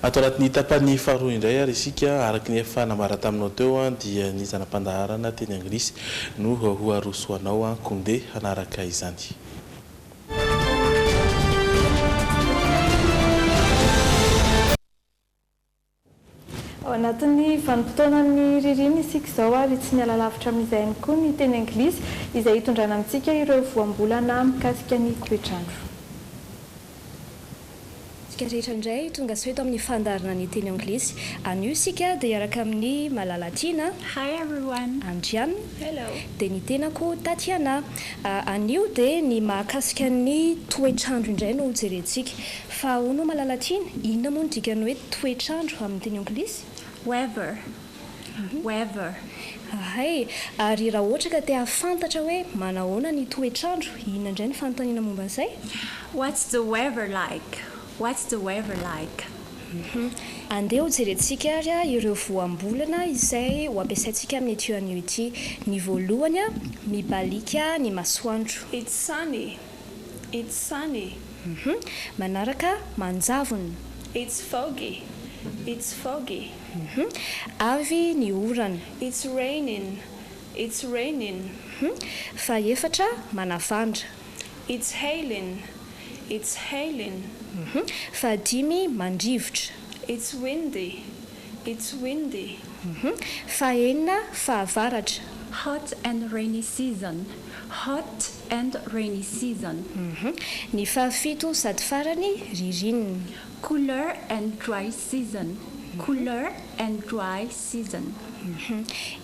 Ato anatin'ny tapany faharoa indray ary isika, araka ny efa nambara taminao teo dia ny zana-pandaharana teny anglisy no ho aroso anao koa ndeha hanaraka izany. Ao anatin'ny vanim-potoanan'ny ririnina isika izao ary tsy miala lavitra amin'izay ihany koa ny teny anglisy izay hitondrana amintsika ireo voambolana mikasika ny toetr'andro. Isika rehetra indray tonga soa eto amin'ny fandaharana ny teny anglisy. Anio isika dia hiaraka amin'i Malalatiana. Hi everyone. Andriana. Hello. Dia ny tenako Tatiana. Anio dia ny mahakasika ny toetr'andro indray no hojerentsika. Fa hono Malalatiana, inona moa no dikan'ny hoe toetr'andro amin'ny teny anglisy? Weather. Weather. Hay! Ary raha ohatra ka te hahafantatra hoe manahoana ny toetr'andro, inona indray ny fanontaniana momba an'izay? What's the weather like? What's the weather like? Andeha hojerentsika ary ireo voambolana izay ho ampiasaintsika amin'ity anio ity. Ny voalohany, mibaliaka ny masoandro. It's sunny. It's sunny. Manaraka, manjavona. It's foggy. It's foggy. Avy ny orana. It's raining. It's raining. Fahefatra, manavandra. It's hailing. It's hailing. Fahadimy, mandrivotra. It's windy. It's windy. Fahenina, fahavaratra. Hot and rainy season. Hot and rainy season. Ny fahafito sady farany, ririnina. Cooler and dry season. Cooler and dry season.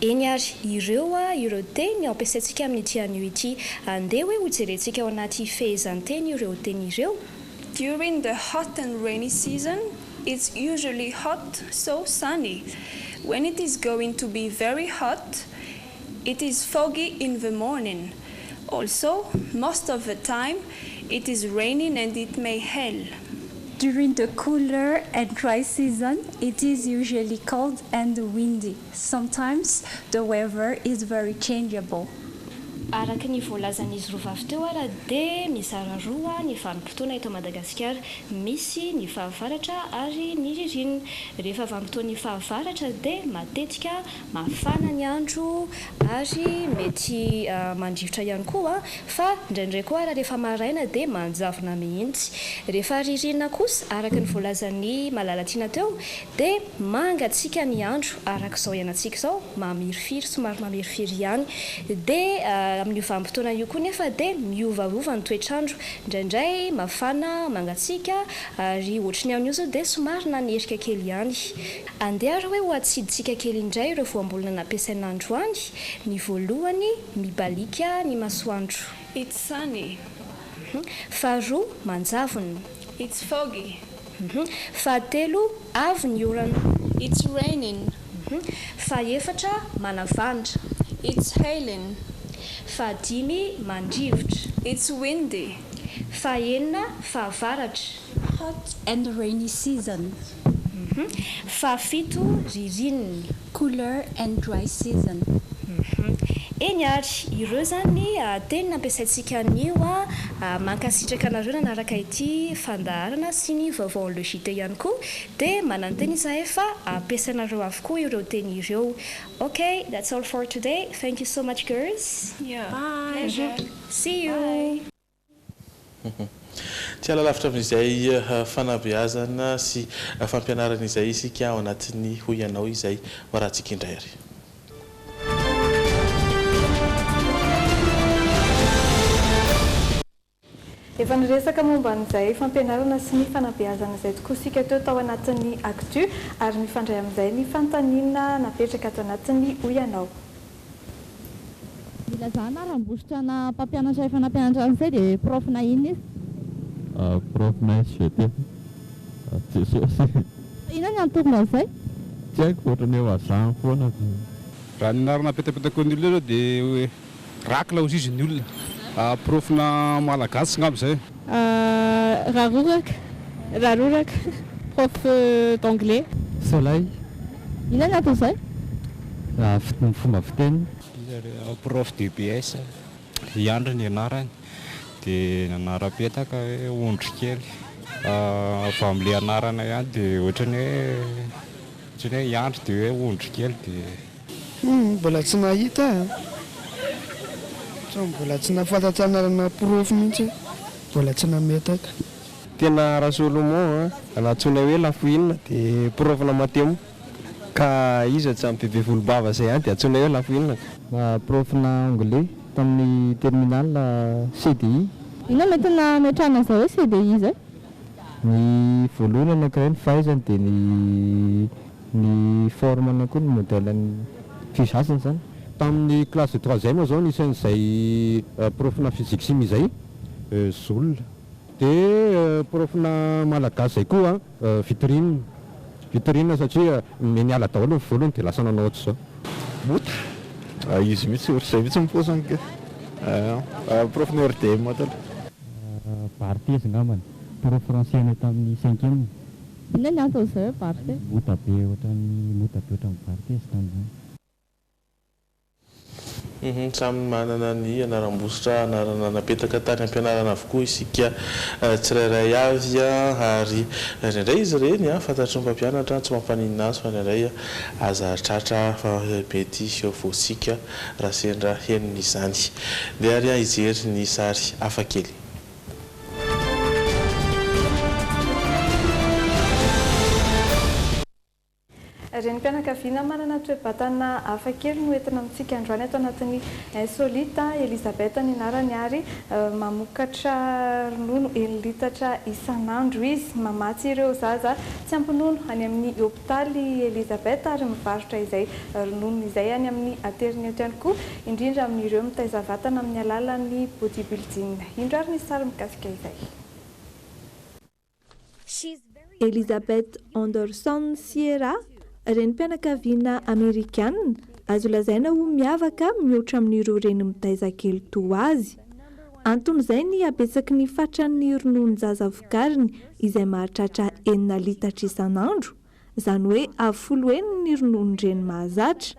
Eny ary, ireo ireo teny ampiasaintsika amin'ity anio ity. Andeha hoe hojerentsika ao anaty fehezanteny ireo teny ireo. During the hot and rainy season, it's usually hot, so sunny. When it is going to be very hot, it is foggy in the morning. Also, most of the time, it is raining and it may hail. During the cooler and dry season, it is usually cold and windy. Sometimes the weather is very changeable. Araka ny voalazan'izy roa vavy teo ara dia mizara roa ny vanim-potoana eto Madagasikara. Misy ny fahavaratra ary ny ririnina. Rehefa vanim-potoan'ny fahavaratra dia matetika mafana ny andro ary mety mandrivotra ihany koa fa indraindray koa ara rehefa maraina dia manjavona mihitsy. Rehefa ririnina kosa araka ny voalazan'i Malalatiana teo dia mangatsiaka ny andro araka izao iainantsika izao, mamirifiry, somary mamirifiry ihany. Dia amin'io vanim-potoana io koa nefa dia miovaova ny toetr'andro. Indraindray mafana, mangatsiaka ary ohatry ny amin'io izao dia somary nanerika kely ihany. Andeha ary hoe ho atsidintsika kely indray ireo voambolana nampiasaina androany. Ny voalohany, mibaliaka ny masoandro. It's sunny. Faharoa, manjavona. It's foggy. Fahatelo, avy ny orana. It's raining. Fahefatra, manavandra. It's hailing. Fahadimy, mandrivotra. It's windy. Fahenina, fahavaratra. Hot and rainy season. Fahafito, ririnina. Cooler and dry season. Eny ary, ireo izany teny nampiasaintsika anio. Mankasitraka anareo nanaraka ity fandaharana sy ny vaovao Le JT ihany koa. Dia manantena izahay fa ampiasainareo avokoa ireo teny ireo. Okay, that's all for today. Thank you so much girls. Yeah. Bye. Pleasure. See you. Tsy hiala lavitra amin'izay fanabeazana sy fampianarana izay isika ao anatin'ny Hoy Ianao izay ho arahantsika indray ary. Efa niresaka momba an'izay fampianarana sy ny fanabeazana izay tokoa isika teo tao anatin'ny Actu ary mifandray amin'izay ny fanontaniana napetraka ato anatin'ny Hoy Ianao. Nilazana ary Ambositra na mpampianatra efa nampianatra an'izay dia prof na inona izy? Prof na SVT. Jesosy. Fa inona ny antony an'izay? Tsy haiko fa ohatran'ny hoe vazaha foana. Raha ny anarana apetapetako ny olona aloha dia hoe Racle hozy izy ny olona. Prof-na malagasy ngamba izay. Raroraka, Raroraka, prof d'anglais. Soleil. Inona ny anton'izay? Ny fomba fiteny. Prof de BS. I Andry ny anarany, dia ny anaram-petaka hoe ondry kely. Avy amin'ilay anarana ihany dia ohatran'ny hoe ohatran'ny hoe hiandry dia hoe ondry kely dia. Humm mbola tsy nahita aho an! Sao mbola tsy nahafantatra anarana porofo mihitsy aho, mbola tsy nametaka. Tena Rasolomon a, nantsoinay hoe Lafoinina dia prof-na matemo ka izy ohatran'ny bebe volom-bava zay ihany dia antsoinay hoe Lafoinina ka. Prof-na anglais tamin'ny terminal CDI. Inona mety nametrahana an'izay hoe CDI izay? Ny voalohany anankiray ny fahaizany dia ny ny forme-ny koa ny modèle-ny visage-ny izany. Tamin'ny classe de troisième zao nisy an'izay prof-na physique chimie zay, Zoul. Dia prof-na malagasy zay koa vitrine, vitrine satria me niala daholo ny volony dia lasa nanao ohatr'izao. Mota, izy mihitsy ohatr'izay mihitsy ny paoziny ka. Prof-na RDM taloha. Barthez angambany, prof français anay tamin'ny cinquième. Inona ny anton'izay hoe Barthez? Mota be ohatran'ny mota be ohatran'ny Barthez tamin'izany. Samy manana ny anaram-bositra anarana napetaka tany am-pianarana avokoa isika tsirairay avy ary indraindray izy ireny fantatry ny mpampianatra tsy mampaninona azy fa indraindray aza tratra fa mety voasiaka raha sendra henony izany. Ndeha ary hijery ny sary hafakely. Renim-pianakaviana manana toe-batana hafa kely no entina amintsika androany ato anatin'ny Insolite. Elizabeth ny anarany ary mamokatra ronono enina litatra isan'andro izy. Mamatsy ireo zaza tsy ampy nono any amin'ny hopitaly Elizabeth ary mivarotra izay ronono izay any amin'ny aterineto ihany koa, indrindra amin'ireo mitaiza vatana amin'ny alalan'ny bodybuilding. Indro ary ny sary mikasika izay. Elizabeth Anderson Sierra, renim-pianakaviana amerikanina, azo lazaina ho miavaka mihoatra amin'ireo reny mitaiza kely toa azy. Anton'izay ny habetsaky ny fatran'ny rononon-jaza vokariny izay mahatratra 6 litatra isan'andro, izany hoe avo 10 heny ny rononon-dreny mahazatra.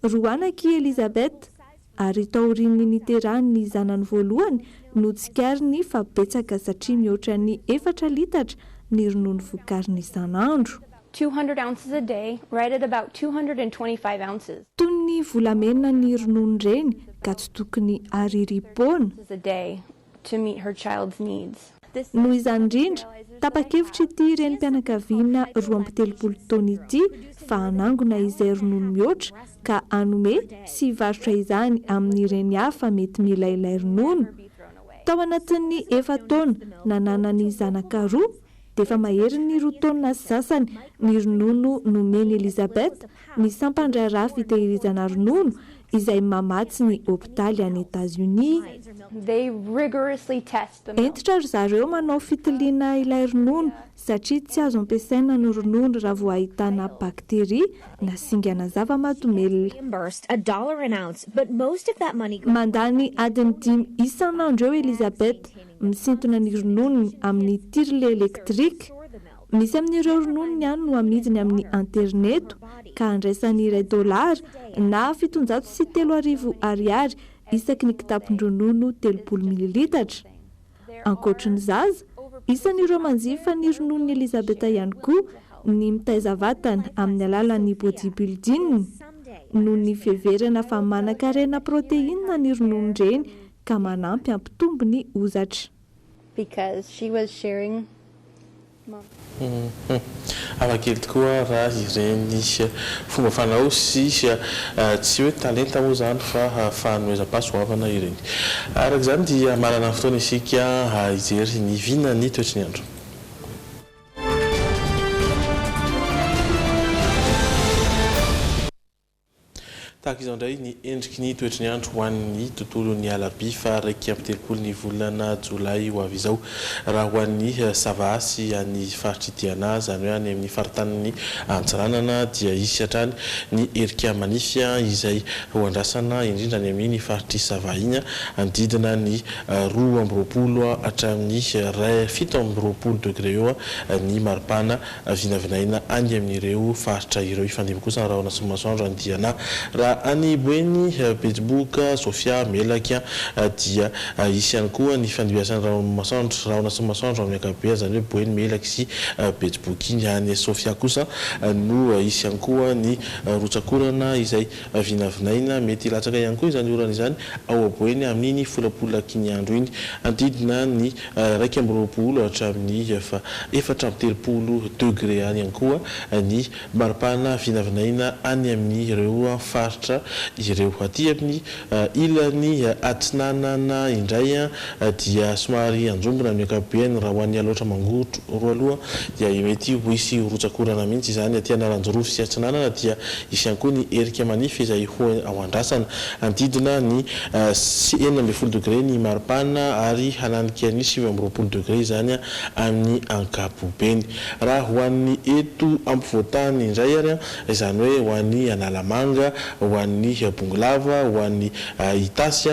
Roa anaka i Elizabeth ary taorian'ny niterahany ny zanany voalohany no tsikariny fa betsaka satria mihoatra ny 4 litatra ny ronono vokariny isan'andro. 200 ounces a day, right at about 225 ounces. Toy ny volamena ny rononon-dreny ka tsy tokony aririam-poana. A day to meet her child's needs. Noho izany indrindra, tapa-kevitra ity renim-pianakaviana 32 taona ity fa hanangona izay ronono mihoatra ka hanome sy hivarotra izany amin'ny reny hafa mety mila ilay ronono. Tao anatin'ny 4 taona nananany zanaka roa dia efa mahery ny 2 taonina sy sasany ny ronono nomeny Elizabeth ny sampan-draharaha fitehirizana ronono izay mamatsy ny hopitaly any États-Unis. They rigorously test the milk. Hentitra ry zareo manao fitiliana ilay ronono satria tsy azo ampiasaina ny ronono raha vao ahitana bakteria na singana zava-mahadomelina. Reimbursed a dollar an ounce, but most of that money Mandany adiny 5 isan'andro eo Elizabeth misintona ny rononony amin'ny tire-lait électrique. Misy amin'ireo rononony ihany no amidiny amin'ny interneto ka andraisany 1 dolara na 3700 ariary isaky ny kitapon-dronono 30 mililitatra. Ankoatry ny zaza, isan'ireo manjifa ny rononony Elizabeth ihany koa ny mitaiza vatana amin'ny alalan'ny bodybuilding noho ny fiheverana fa manan-karena protéine ny rononon-dreny ka manampy hampitombo ny hozatra. Because she was sharing mom. Hafakely tokoa raha ireny fomba fanao sy tsy hoe talenta moa zany fa fanomezam-pahasoavana ireny. Araka izany dia manana fotoana isika hijery ny vina ny toetry ny andro. Tahaka izao indray ny endriky ny toetry ny andro ho an'ny tontolo ny alarobia fa 31 ny volana jolay ho avy izao. Raha ho an'ny Sava sy any faritry Diana, izany hoe any amin'ny faritanin'ny Antsiranana, dia hisy hatrany ny erika manify izay ho andrasana indrindra any amin'ny faritry Sava iny, manodidina ny 22 hatramin'ny 27 degré eo ny maripana vinavinaina any amin'ireo faritra ireo. Hifandimby kosa ny rahona sy ny masoandro any Diana. Raha Raha any Boeny, Betsiboka, Sofia, Melaky dia hisy ihany koa ny fandimbiasan'ny rahona masoandro, rahona sy masoandro amin'ny ankapobeny, izany hoe Boeny, Melaky sy Betsiboka iny. Any Sofia kosa no hisy ihany koa ny rotsak'orana izay vinavinaina. Mety hilatsaka ihany koa izany orana izany ao Boeny amin'iny folapolaky ny andro iny. Hanodidina ny 21 hatramin'ny 34 degre any ihany koa ny maripana vinavinaina any amin'ireo faritra ireo. Aty amin'ny ilany atsinanana indray dia somary anjombona amin'ny ankapobeny. Raha ho an'ny Alaotra Mangoro aloha dia mety ho hisy rotsak'orana mihitsy izany. Aty Analanjirofo sy Atsinanana dia hisy ihany koa ny erika manify izay ho ao andrasana. Hanodidina ny 16 degre ny maripana ary hananika ny 29 degre izany amin'ny ankapobeny. Raha ho an'ny eto ampovoantany indray ary, izany hoe ho an'i Analamanga, ho an'i Bongolava, ho an'i Itasy,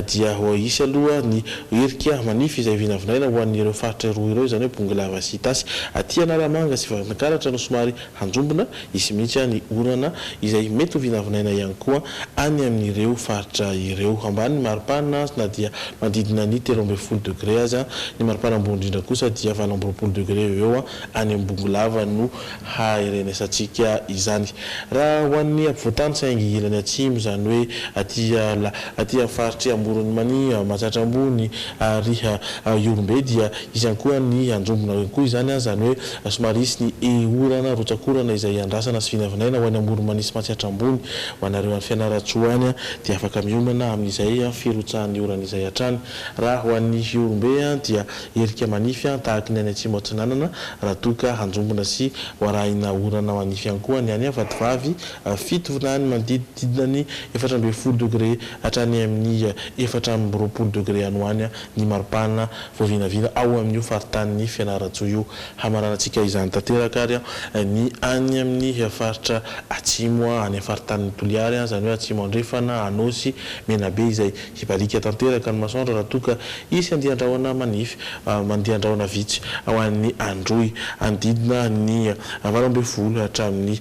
dia hisy aloha ny erika manify izay vinavinaina ho an'ireo faritra roa ireo, izany hoe Bongolava sy Itasy. Aty Analamanga sy Vakinankaratra no somary hanjombona, hisy mihitsy ny orana izay mety ho vinavinaina ihany koa any amin'ireo faritra ireo. Ambany ny maripana na dia manodidina ny 13 degré aza, ny maripana ambony indrindra kosa dia 28 degré eo eo any Bongolava no haharenesantsika izany. Raha ho an'ny ampovoantany saingy ilany atsimo, izany hoe aty aty amin'ny faritr'i Amoron'i Mania, Matsiatra Ambony ary Ihorombe dia hisy ihany koa ny anjombona ihany koa izany, izany hoe somary hisy ny orana, rotsak'orana izay andrasana sy vinavinaina ho any Amoron'i Mania sy Matsiatra Ambony. Ho anareo any Fianarantsoa any dia afaka miomana amin'izay firotsahan'ny orana izay hatrany. Raha ho an'ny Ihorombe dia Erika manify tahaky ny any atsimo atsinanana raha toa ka hanjombona sy ho arahina orana manify ihany koa ny any Vatovavy Fitovinany manodidididina ny 14 degre hatrany amin'ny 24 degre any ho any ny maripana voavinavina ao amin'io faritanin'i Fianarantsoa io. Hamaranantsika izany tanteraka ary ny any amin'ny faritra atsimo any amin'ny faritanin'i Toliary izany hoe atsimo andrefana, Anôsy, Menabe izay Hibaliaka tanteraka ny masoandro raha toa ka hisy andian-drahona manify, andian-drahona vitsy ho an'ny Androy. Hanodidina ny 18 hatramin'ny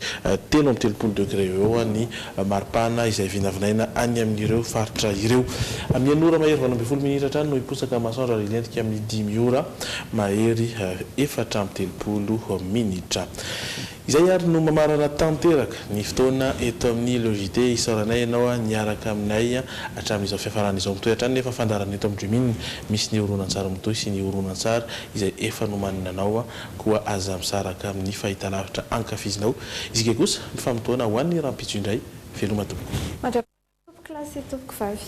33 degre eo eo ny maripana izay vinavinaina any amin'ireo faritra ireo. Amin'ny enina ora mahery 18 minitra hatrany no hiposaka ny masoandro ary hilentika amin'ny dimy ora mahery 34 minitra. Izay ary no mamarana tanteraka ny fotoana eto amin'ny Le JT. Isaoranay ianao niaraka aminay hatramin'izao fiafarana izao. Mitohy hatrany nefa fandaharana eto amin'ny Dream'in misy ny horonantsary mitohy sy ny horonantsary izay efa nomanina anao koa aza misaraka amin'ny fahitalavitra ankafizinao. Isika kosa mifamotoana ho an'ny rahampitso indray. Veloma tompoko. Tompoko lahy sy tompoko vavy.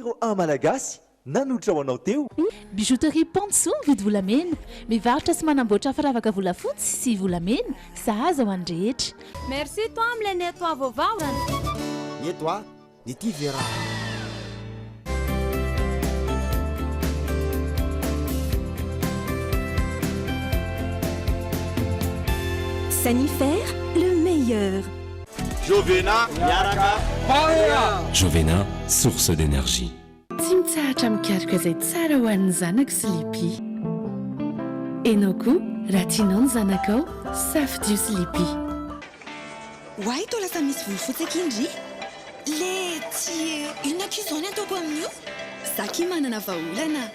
Numéro un Malagasy nanolotra ho anao teo. Bijouterie Pantsoa mividy volamena, mivarotra sy manamboatra firavaka volafotsy sy volamena sahaza ho an'ny rehetra. Merci toi amle nettoie vaovao. Ny eto a, ny ity ve raha. Sanifer, le meilleur. Jovena miaraka Barea! Jovena, source d'énergie. Tsy mitsahatra mikaroka izay tsara ho an'ny zanako Sleepy. Enao koa, raha tianao ny zanakao, safidio Sleepy. Oay toa lasa misy volo fotsy akia ndry le tsy e! Inona akia izao ny ataoko amin'io? Za ki manana vahaolana.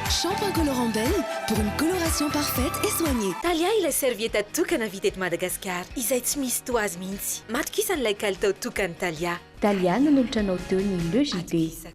Shampoing colorant Belle pour une coloration parfaite et soignée. Talia ilay serviette tokana vita eto Madagasikara izay tsy misy toa azy mihitsy. Matokisana ilay kalitao tokan'ny Talia. Talia nanolotra anao teo ny Le JT.